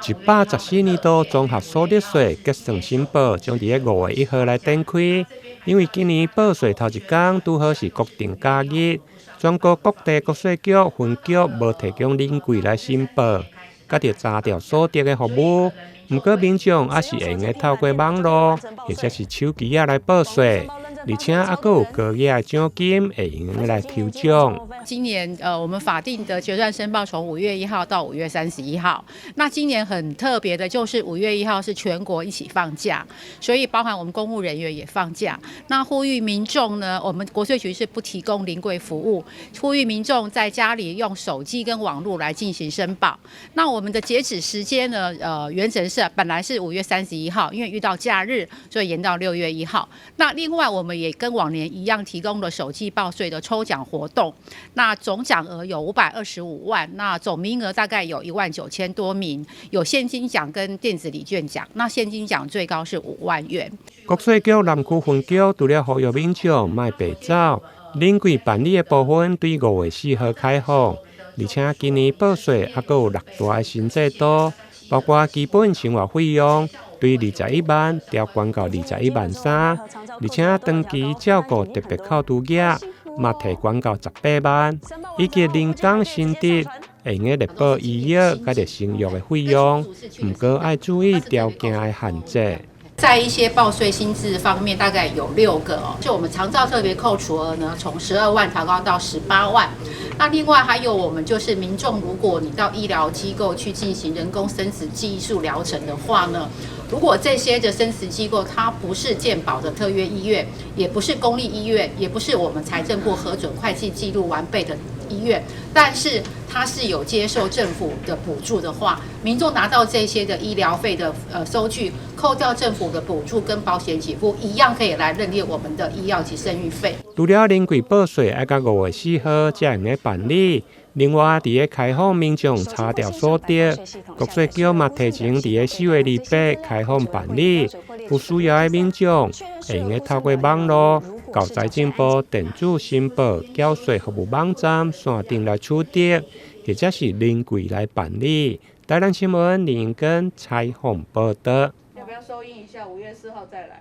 114年度綜合所得稅結算申報將佇5月1號來展開，因為今年報稅頭一工拄好是國定假日，全國各地國稅局分局無提供臨櫃來申報，佮著查調所得的服務。毋過民眾猶是會用透過網路或者是手機仔來報稅，而且猶閣有高額的獎金會用來抽獎。今年我們法定的結算申報從5月1號到5月31號。那今年很特別的就是5月1號是全國一起放假，所以包含我們公務人員也放假。那呼籲民眾呢，我們國稅局是不提供臨櫃服務，呼籲民眾在家裡用手機跟網絡來進行申報。那我們的截止時間呢，原則是本來是5月31號，因為遇到假日，所以延到6月1號。那另外我們也跟往年一樣，提供了手機報稅的抽獎活動。那總獎額有525萬，那總名額大概有1萬9千多名，有現金獎跟電子禮券獎。那現金獎最高是5萬元。國稅局南區分局除了呼籲民眾莫白走，臨櫃辦理的部分對5月4號開放，而且今年報稅猶閣有六大的新制度，包括基本生活費用對21萬調懸到21萬3，而且長期照顧特別扣除額嘛提懸到18萬，以及人工生殖會用得列報醫藥佮著生育的費用，毋過愛注意條件的限制。在一些報稅新制方面，大概有六個哦。就我們長照特別扣除額呢，從12萬調高到18萬。那另外還有我們就是民眾，如果你到醫療機構去進行人工生殖技術療程的話呢，如果這些的生殖機構它不是健保的特約醫院，也不是公立醫院，也不是我們財政部核准會計記錄完備的醫院，但是它是有接受政府的補助的話，民眾拿到這些的醫療費的收據，扣掉政府的補助跟保險給付，一樣可以來認列我們的醫藥及生育費。除了臨櫃報稅愛到5月4號才會用辦理，另外佇咧開放民眾查調所得，國稅局嘛提前佇咧4月28開放辦理，有需要的民眾會用透過網路到財政部電子申報繳稅服務網站線頂來取得，或者是臨櫃來辦理。台南新聞林根採訪報導。要不要收音一下？5月4號再來。